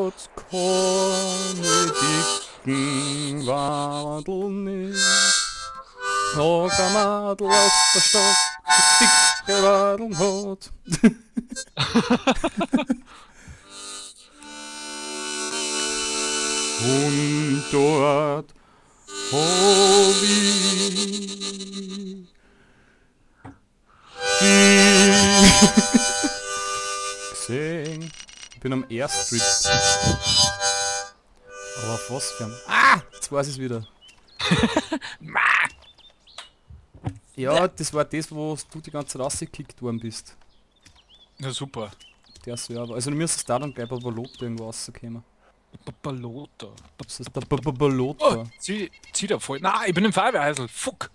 Hat's keine dicken Wadel nicht. Noch ein Madel aus der Stadt, das dicke Wadeln hat. Und dort hab ich die gesehen. Ich bin am Airstrip. Aber auf was für ein... Ah! Jetzt weiß ich's wieder. Ja, das war das, wo du die ganze Zeit rausgekickt worden bist. Na super. Der Server. Also du müsstest da dann gleich bei Balota irgendwo rauskommen. Balota. Das ist der Balota. Oh, zieh da voll. Nein, ich bin im Feuerwehrhäusl. Fuck.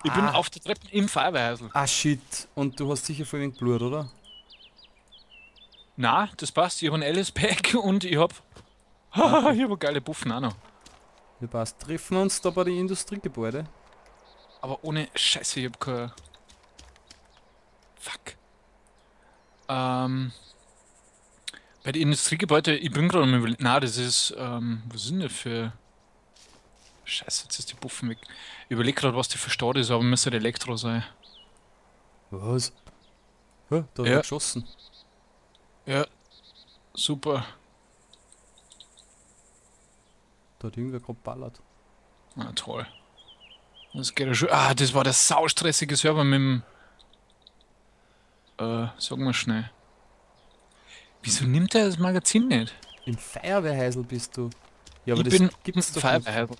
Ich bin auf der Treppe im Feuerwehrhäusl. Ah shit. Und du hast sicher voll wenig Blut, oder? Na, das passt. Ich hab ein LS-Pack und ich hab... Ich hab eine geile Buffen auch noch. Ja, passt. Treffen wir uns da bei den Industriegebäude? Aber ohne Scheiße, ich hab kein... Fuck. Bei den Industriegebäude, ich bin gerade am Überlegen. Nein, das ist... was ist denn das für... Scheiße, jetzt ist die Buffen weg. Ich überleg gerade, was die für Stadt ist, aber müsste Elektro sein. Was? Hä? Da hat er geschossen. Ja. Super. Da hat irgendwer gerade ballert. Na toll. Das geht ja schon. Ah, das war der saustressige Server mit dem... Sag mal schnell. Wieso nimmt er das Magazin nicht? Im Feuerwehrhäusl bist du. Ja, aber ich das bin gibt's doch Feuerwehrhäusl.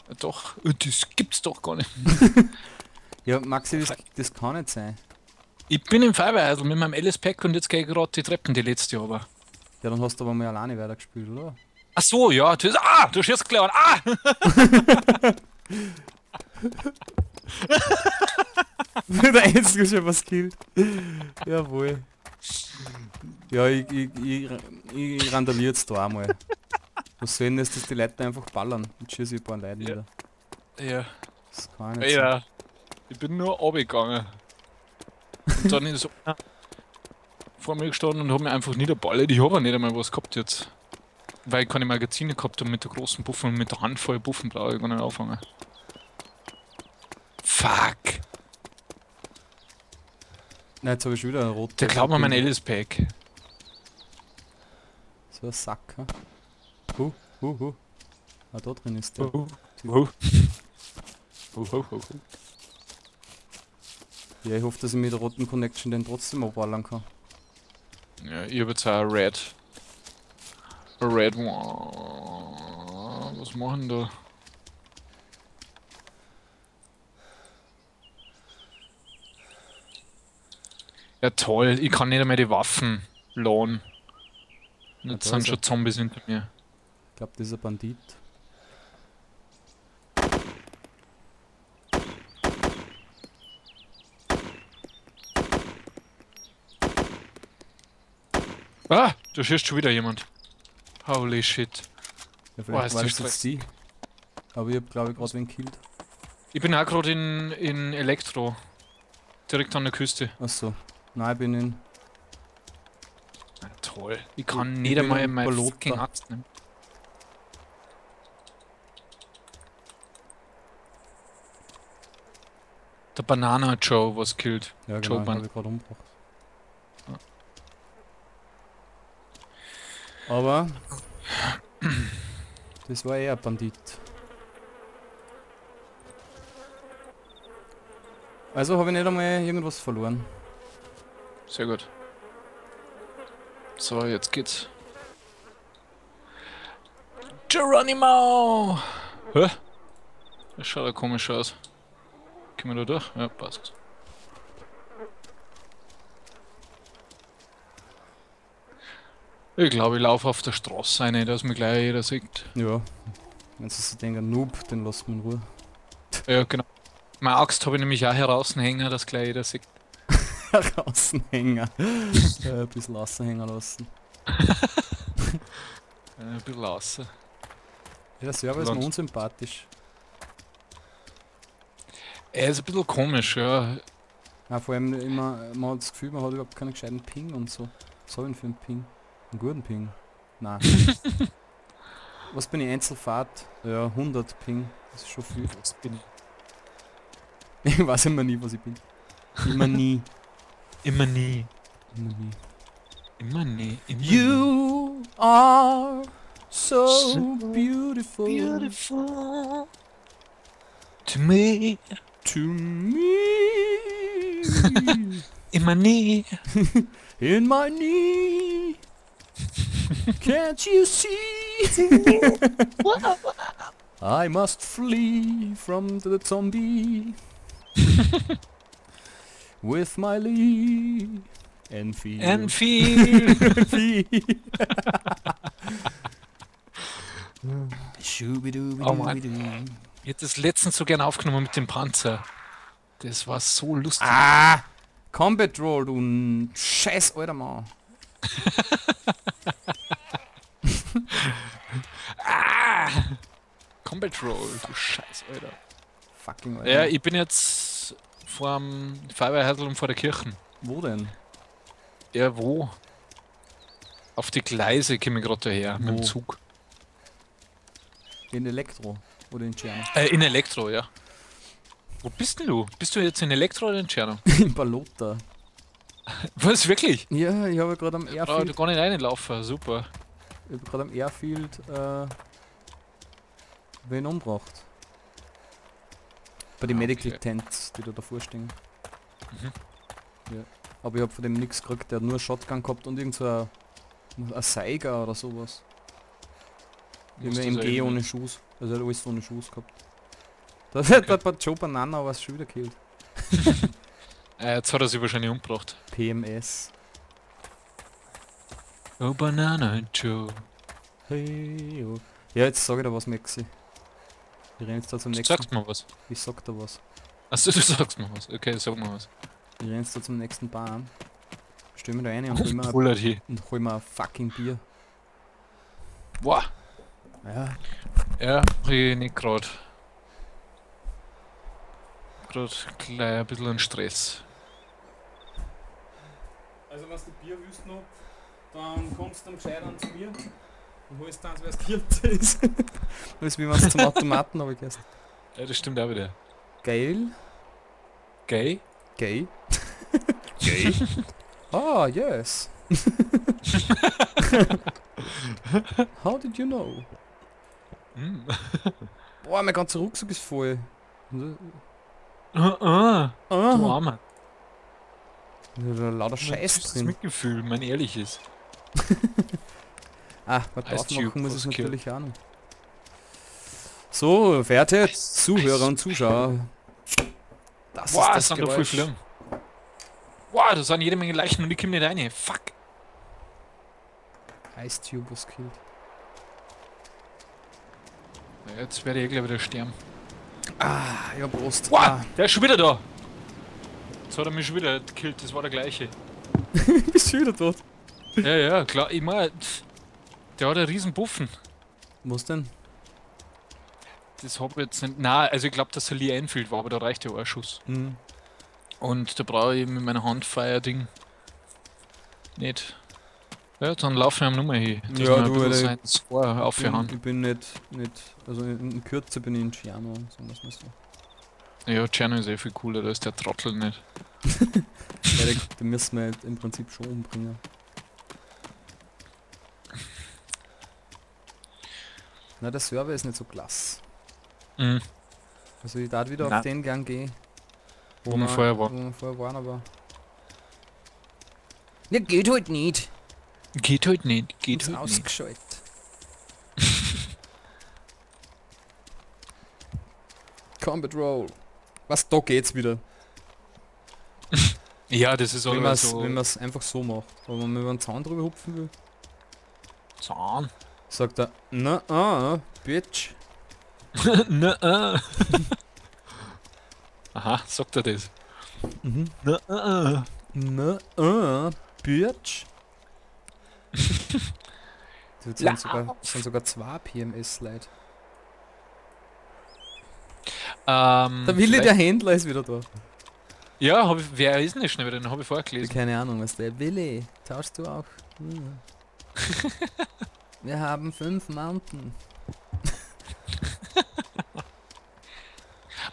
Nicht. Doch, das gibt's doch gar nicht. Ja, Maxi, das kann nicht sein. Ich bin im Feuerwehrhäusl mit meinem LS-Pack und jetzt gehe ich gerade die Treppen, die letzte aber. Ja, dann hast du aber mal alleine weitergespielt, oder? Ach so, ja. Das, ah, du schießt gleich an. Ah! Der Einzige schon was killt. Jawohl. Ja, ich randaliere jetzt da einmal. Was soll denn das, dass die Leute einfach ballern? Und schieße ich ein paar Leute nieder. Ja. Das kann nicht ja. sein. Ich bin nur runtergegangen. Und dann ist einer vor mir gestanden und hat mir einfach niederballert. Ich habe ja nicht einmal was gehabt jetzt. Weil ich keine Magazine gehabt habe mit der großen Buffen und mit der Handvoll Buffen brauche ich gar nicht anfangen. Fuck! Nein, jetzt habe ich schon wieder einen roten. Der klaut mir mein LS-Pack. So ein Sack, ha? Hu, hu, hu. Ah, da drin ist der. Hu, hu. Hu, hu, hu, hu. Ja, ich hoffe, dass ich mit der roten Connection den trotzdem abballern kann. Ja, ich habe jetzt auch ein Red. A Red One. Was machen da? Ja toll, ich kann nicht einmal die Waffen lohnen. Jetzt sind schon Zombies hinter mir. Ich glaube, das ist ein Bandit. Ah, da schießt schon wieder jemand. Holy shit. Ja, vielleicht war das jetzt die. Aber ich hab, glaube ich, gerade wen gekillt. Ich bin auch gerade in Elektro. Direkt an der Küste. Achso. Nein, ich bin in... Na, toll. Ich kann nicht einmal mein fucking Axt nehmen. Der Banana Joe was killed. Ja, genau, Joe hab ich gerade umgebracht. Ja. Aber... Das war eher ein Bandit. Also habe ich nicht einmal irgendwas verloren. Sehr gut. So, jetzt geht's. Geronimo! Hä? Das schaut ja komisch aus. Können wir da durch? Ja, passt. Ich glaube, ich laufe auf der Straße rein, dass mir gleich jeder sieht. Ja. Wenn sie sich denken, Noob, den lassen wir in Ruhe. Ja, genau. Meine Axt habe ich nämlich auch heraushängen, dass gleich jeder sieht. Heraushängen. Ein bisschen raushängen lassen. Ein bisschen raus. Ja, der Server ist mir unsympathisch. Er ist ein bisschen komisch, ja. Ja, vor allem immer, man hat das Gefühl, man hat überhaupt keinen gescheiten Ping und so. Was habe ich denn für einen Ping? Einen guten Ping. Nein. Was bin ich? Einzelfahrt? Ja, 100 Ping. Das ist schon viel. Was bin ich? Ich weiß immer nie, was ich bin. Immer nie. Immer nie. Immer nie. Immer nie. Immer You are so So beautiful, beautiful to me. to me. Immer nie. In my knee. Can't you see? I must flee from the zombie. With my Lee Enfield. Enfield. Oh Mann. Ich hätte das letztens so gern aufgenommen mit dem Panzer. Das war so lustig. Ah! Combat Roll, du scheiß alter Mann. Ah! Combat Roll, du scheiß Alter. Fucking Alter. Ja, ich bin jetzt vorm Feuerwehrhäusl und vor der Kirche. Wo denn? Ja, wo? Auf die Gleise komme ich gerade daher, mit Wo? dem Zug. In Elektro oder in Tscherno? In Elektro, ja. Wo bist denn du? Bist du jetzt in Elektro oder in Tscherno? In Balota. Was, wirklich? Ja, ich habe gerade am Oh, du Airfield, gar nicht reinlaufen, super. ich habe gerade am Airfield wen umgebracht. Bei den Ah, Medical okay. Tents, die da davor stehen. Mhm. Ja. Aber ich habe von dem nichts gekriegt, der hat nur eine Shotgun gehabt und irgend so ein Seiger oder sowas. Muss Immer das MG eigentlich ohne Schuss. Also er hat alles ohne Schuss gehabt. Das hat okay. Bei Joe Banana was schon wieder gekillt. Jetzt hat er sich wahrscheinlich umgebracht. PMS. Oh, Banana Joe. Hey, oh. Ja, jetzt sag ich dir was, Maxi. Ich renn jetzt da zum Du nächsten. sagst mir was. Ich sag dir was. Achso, du sagst mir was. Okay, sag mal was. Ich renn jetzt da zum nächsten Bahn. Stell mir da rein und hol mir, Pullert hier. und hol mir ein fucking Bier. Boah. Ja. Ja, mach ich nicht grad. Grad gleich ein bisschen ein Stress. Also wenn du Bier willst noch, dann kommst du am Gescheitern zu mir und holst dann, weil es kürzer ist. Das ist wie wenn es zum Automaten aber gehst. Ja, das stimmt auch wieder. Geil. Gay? Gay. Gay. Ah, yes. How did you know? Mm. Boah, mein ganzer Rucksack ist voll. Ah, ah, du Ah, Armer. da ist lauter Mein Scheiß süßes drin. Mitgefühl, mein ehrliches. Ah, was Ice Cube aufmachen muss ich was killed. natürlich auch noch. So, werte Ice- Zuhörer Ice- und Zuschauer. Das Boah, ist das sind da voll Geräusch. schlimm. Boah, da sind jede Menge Leichen und ich komme nicht rein. Fuck. Ice Tube was killed. Ja, jetzt werde ich eh gleich wieder sterben. Ah, ja, Prost. Boah, Ah, der ist schon wieder da. Jetzt hat er mich schon wieder gekillt, das war der gleiche. bist schon wieder tot. Ja, ja, klar. Ich mein, der hat einen riesen Buffen. Was denn? Das hab ich jetzt nicht. Nein, also ich glaube, dass er Lee Enfield war, aber da reicht ja auch ein Schuss. Hm. Und da brauche ich mit meiner Handfire-Ding nicht. Ja, dann laufen wir am Nummer hin. Dass Ja, wir ein du, bisschen Alter, sein Score aufhören. Ich bin nicht, also in Kürze bin ich in Ciano, sagen wir's mal so. Ja, Tscherno ist eh viel cooler, da ist der Trottel nicht. Ja, den müssen wir im Prinzip schon umbringen. Na, der Server ist nicht so klasse. Mhm. Also ich darf wieder Na. auf den Gang gehen. Wo wir vorher waren. Wo wir vorher waren, aber... Ja, geht halt nicht. Geht halt nicht, geht Ist halt nicht. ausgeschaltet. Combat Roll. Was, da geht's wieder. Ja, das ist Wenn aber man's, so. wenn man's einfach so macht. Aber wenn man über den Zaun drüber hupfen will, Zahn. sagt er, na, ah, Bitch. Na, Aha, sagt er das. Mhm. Na, ah. Na, ah, Bitch. Das sind sogar zwei PMS-Leute. Der Willi, der Händler, ist wieder da. Ja, hab ich, wer ist denn das schnell wieder? Den habe ich vorher gelesen. Keine Ahnung, was der Willi. Tauschst du auch? Hm. Wir haben 5 Mountain.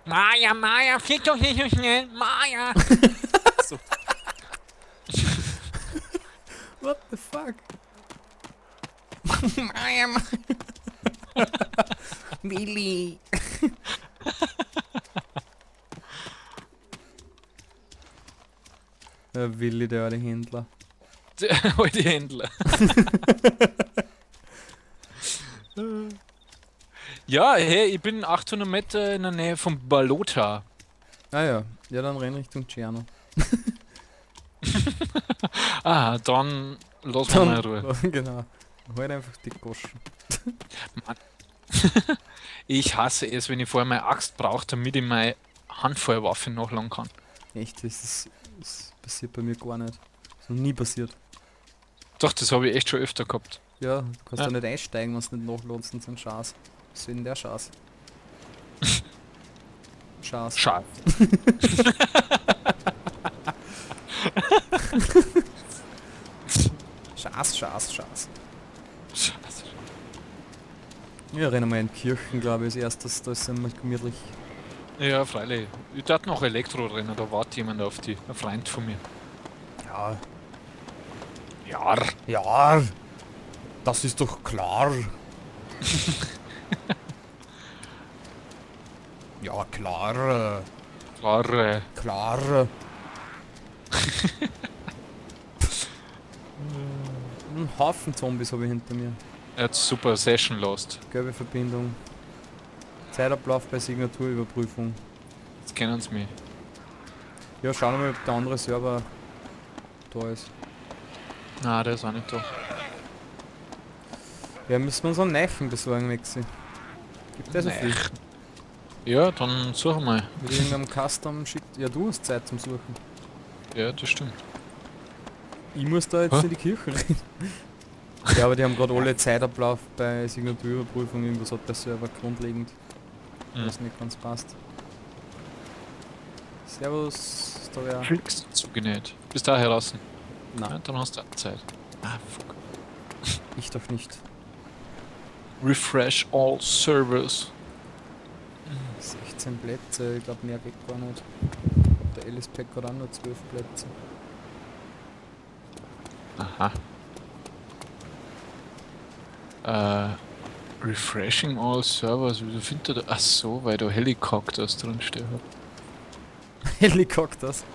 Maja, Maja, flieg doch nicht so schnell, Maja! So. What the fuck? Maja, Maja. Willi. Der Willi, der alte Händler. Der alte Händler. Ja, hey, ich bin 800 Meter in der Nähe von Balota. Ah ja, ja, dann renn Richtung Tscherno. Ah, dann lass mal in Ruhe. Genau, halt einfach die Goschen. Mann. Ich hasse es, wenn ich vorher meine Axt brauche, damit ich meine Handfeuerwaffe nachladen kann. Echt, das passiert bei mir gar nicht. Das ist noch nie passiert. Doch, das habe ich echt schon öfter gehabt. Ja, du kannst da nicht einsteigen, wenn du nicht nachladest und so einen Schatz. Was ist denn der Schatz? Schatz. Schatz. Schatz, Schatz, Schatz. Schatz. Ja, rennen wir in Kirchen, glaube ich, als erstes, da ist immer gemütlich. Ja, freilich. Ich darf noch Elektro rennen, da wartet jemand auf die, ein Freund von mir. Ja. Ja. Ja. Das ist doch klar. Ja, klar. Klar. Klar. Ein Haufen Zombies habe ich hinter mir. Er hat super Session lost. Gelbe Verbindung. Zeitablauf bei Signaturüberprüfung. Jetzt kennen sie mich. Ja, schauen wir mal, ob der andere Server da ist. Na, der ist auch nicht da. Ja, müssen wir uns einen Neichen besorgen, Mexi. Gibt der so viel? Ja, dann suchen wir mal. Mit irgendeinem Custom Shit. Ja, du hast Zeit zum Suchen. Ja, das stimmt. Ich muss da jetzt in die Kirche rein. Ja, aber die haben gerade alle Zeitablauf bei Signaturüberprüfung. Irgendwas hat der Server grundlegend, was nicht ganz passt. Servus, da wär... Kriegst du zugenäht. Bist da heraus? Nein. Ja, dann hast du Zeit. Ah, fuck. Ich doch nicht. Refresh all servers. 16 Plätze, ich glaube mehr geht gar nicht. Der Alice Pack hat auch nur 12 Plätze. Aha. Refreshing all servers, wieso findet er da? Ach so, weil da Helicopters drin steht. Helicopters?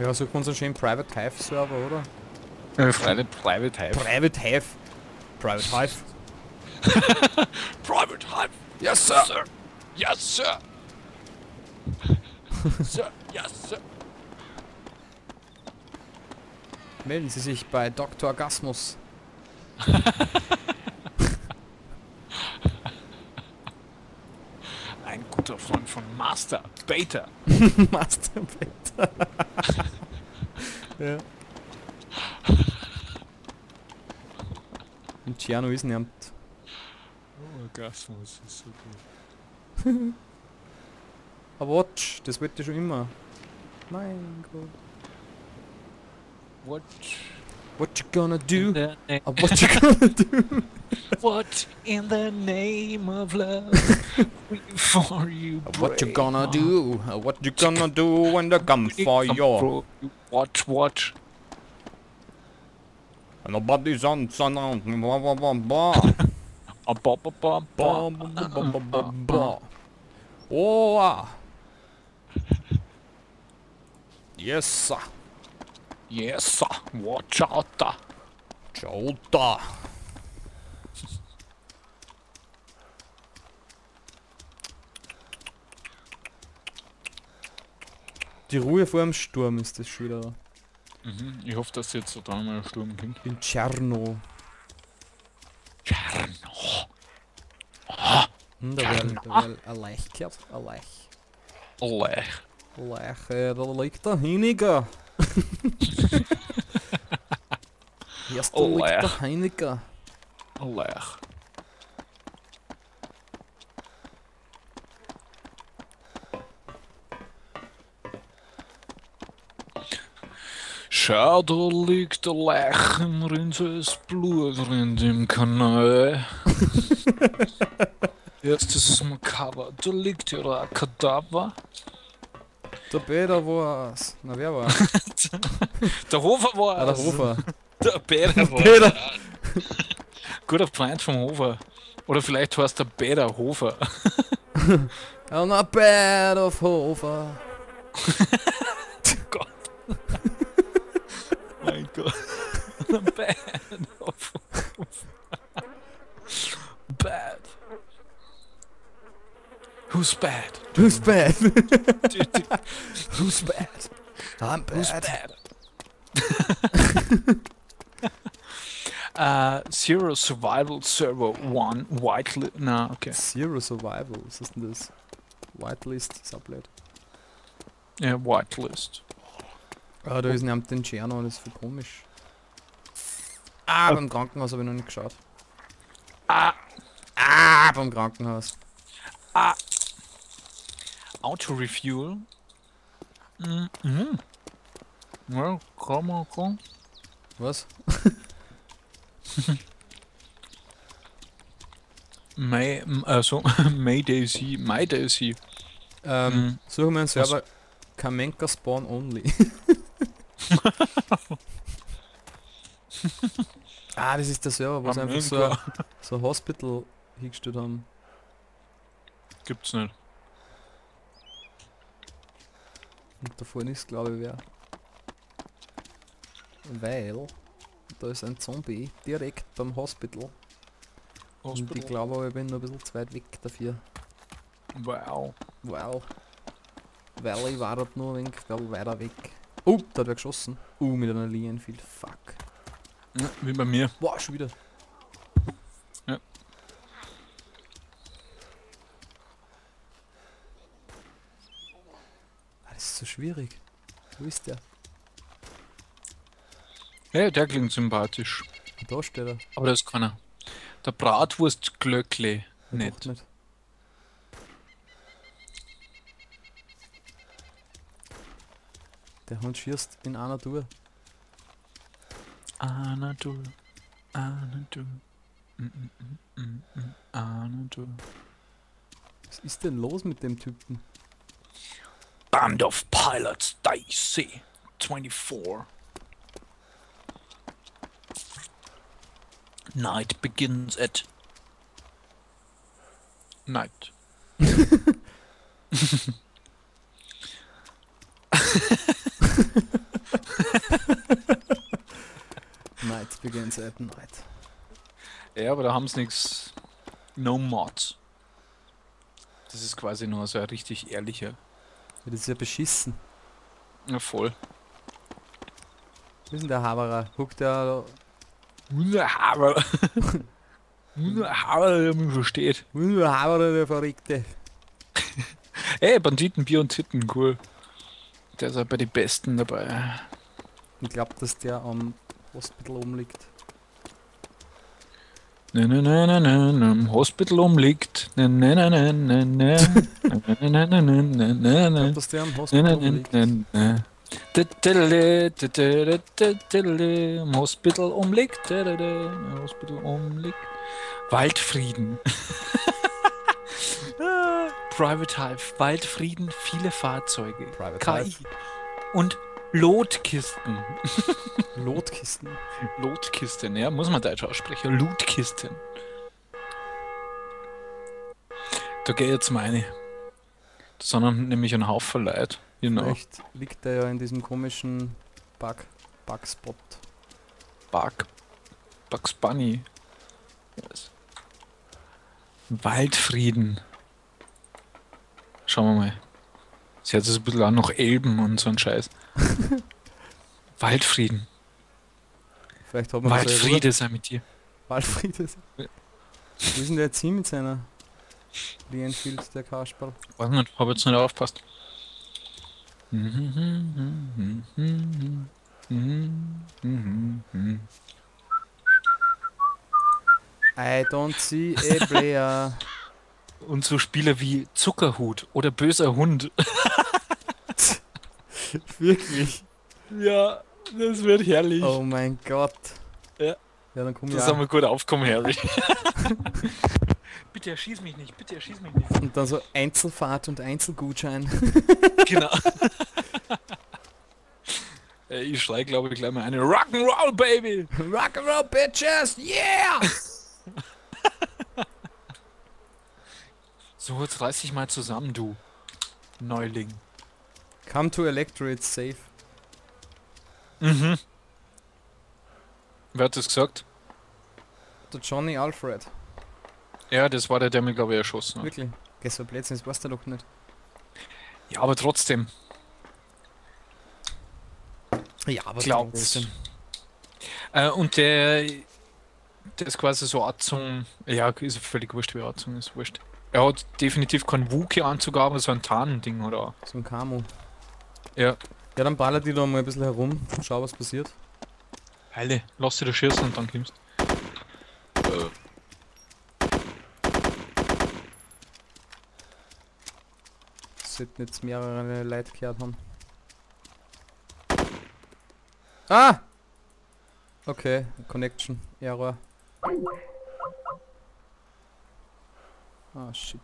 Ja, suchen wir uns einen schönen Private Hive Server, oder? Private Hive. Private Hive. Private Hive. Private Hive. Yes, sir. Sir. Yes, sir. Sir. Yes, sir. Melden Sie sich bei Dr. Orgasmus. Ein guter Freund von Master Beta. Master Beta. Ja. Und Tscherno ist nicht. Oh, Orgasmus ist so gut. A Watch, das wollte ich schon immer. Mein Gott. What? What you gonna do? What you gonna do? What in the name of love before you break? What you gonna do? What you gonna do when they come for you? Watch, watch. Nobody's on, son on, blah blah blah blah. Ba ba ba ba ba ba ba ba. Oh ah. Yes sir. Yes sir. Watch out da. Ciao da. Die Ruhe vor dem Sturm ist das schon wieder. Mhm, ich hoffe, dass jetzt da mal ein Sturm kommt. In Tscherno. Tscherno. Oh, da wär ein Leich gehört. Ein Leich. Ein Leich. Leich, da liegt der Heiniger. Erst da liegt der Heiniger. Ein Leich. Schau, da liegt der Leichen drin, so ist Blut drin im Kanal. Jetzt ist es makaber. Da liegt ja ein Kadaver. Der Peter war's. Na, wer war? Der Hofer war's. Ah, der Hofer. Der Peter war's. Peter. Guter Freund vom Hofer. Oder vielleicht heißt der Peter Hofer. On a bed of Hofer. Gott. Mein Gott. On a bed of Hofer. Bad. Who's bad? Who's bad? Who's bad? I'm bad. Who's bad? Zero Survival Server 1 Whitelist. Na, okay. Zero Survival, was ist denn das? Whitelist ist auch blöd. Ja, Whitelist. Ah, da ist ein den Tscherno, das ist voll komisch. Ah, beim Krankenhaus habe ich noch nicht geschaut. Ah! Ah, beim Krankenhaus. Ah! Auto Refuel. Mhm. Ja, komm, komm. Was? May, also, May Daisy, My Daisy. Suchen wir einen Server Kamenka Spawn Only. Ah, das ist der Server, wo sie einfach so ein Hospital hingestellt haben. Gibt's nicht. Und da vorne ist, glaube ich, wer. Weil da ist ein Zombie direkt beim Hospital. Und ich glaube aber, ich bin noch ein bisschen zu weit weg dafür. Wow. Wow. Weil ich war dort nur ein wenig weiter weg. Oh, da hat wer geschossen. Mit einer Lee Enfield. Fuck. Ja, wie bei mir. Boah, schon wieder. Ja. Ah, das ist so schwierig. Wo ist der? Ja, der klingt sympathisch. Da steht er. Aber das ist keiner. Der Bratwurstglöckle. Nicht. Nicht. Der Hund schießt in einer Tour. Einer Tour. Einer Tour. Einer Tour. Was ist denn los mit dem Typen? Band of Pilots Daisy 24. Night begins at night. Night begins at night. Ja, aber da haben sie nichts. No Mods. Das ist quasi nur so ein richtig ehrlicher. Ja, das ist ja beschissen. Ja, voll. Wo ist denn der Haberer? Huckt der da? Der Haberer. Der Haberer, der mich versteht. Der Haberer, der Verrückte. Ey, Banditen, Bier und Titten, cool. Der ist auch bei den Besten dabei. Ich glaube, dass der am Hospital umliegt. Ne, ne, ne, ne, ne, ne, am Hospital umliegt. Ne, ne, ne, ne, ne, ne, ne, ne, ne, ne, ne, ne, Ich ne. glaub, dass der am Hospital Ne, ne, umliegt. ne, ne, ne. Am Hospital umliegt. Am Hospital umliegt. Waldfrieden. Private Hive. Waldfrieden, viele Fahrzeuge. Private KI. Hive. Und Lotkisten. Lotkisten? Lotkisten, ja, muss man deutsch aussprechen. Lootkisten. Da geh ich jetzt meine. Da sind nämlich ein Haufen Leute. Genau. Vielleicht liegt der ja in diesem komischen Bug-Spot. Bugs Bunny. Yes. Waldfrieden. Schauen wir mal. Das hört sich ein bisschen an nach Elben und so ein Scheiß. Waldfrieden. Vielleicht hat man Waldfriede sei mit dir. Waldfriede. Ja. Wo ist denn der jetzt hin mit seiner Lee Enfield, der Kasperl? Weiß nicht, hab jetzt nicht aufgepasst. I don't see a player. Und so Spieler wie Zuckerhut oder Böser Hund. Wirklich? Ja, Das wird herrlich. Oh mein Gott. Ja. Ja, dann komm ich Das auch. haben wir gut aufgekommen, Harry. Bitte erschieß mich nicht, bitte erschieß mich nicht. Und dann so Einzelfahrt und Einzelgutschein. Genau. Ich schrei, glaube ich, gleich mal eine Rock'n'Roll, Baby! Rock'n'Roll, Bitches! Yeah! So, jetzt reiß dich mal zusammen, du Neuling. Come to Electro, it's safe. Mhm. Wer hat das gesagt? Der Johnny Alfred. Ja, das war der, der mich, glaube ich, erschossen hat. Wirklich. Geh, so Blödsinn, das weißt du doch nicht. Ja, aber trotzdem. Ja, aber Glaub trotzdem. Und der ist quasi so Anzug. Ja, ist völlig wurscht, wie Anzug ist, wurscht. Er hat definitiv keinen Wookie-Anzug, aber so ein Tarn-Ding, oder? So ein Camo. Ja. Ja, dann ballert die da mal ein bisschen herum. Schau, was passiert. Heile, lass dich da schießen und dann kommst. Sollten jetzt mehrere Leute gehört haben. Ah! Okay, Connection, Error. Ah, shit.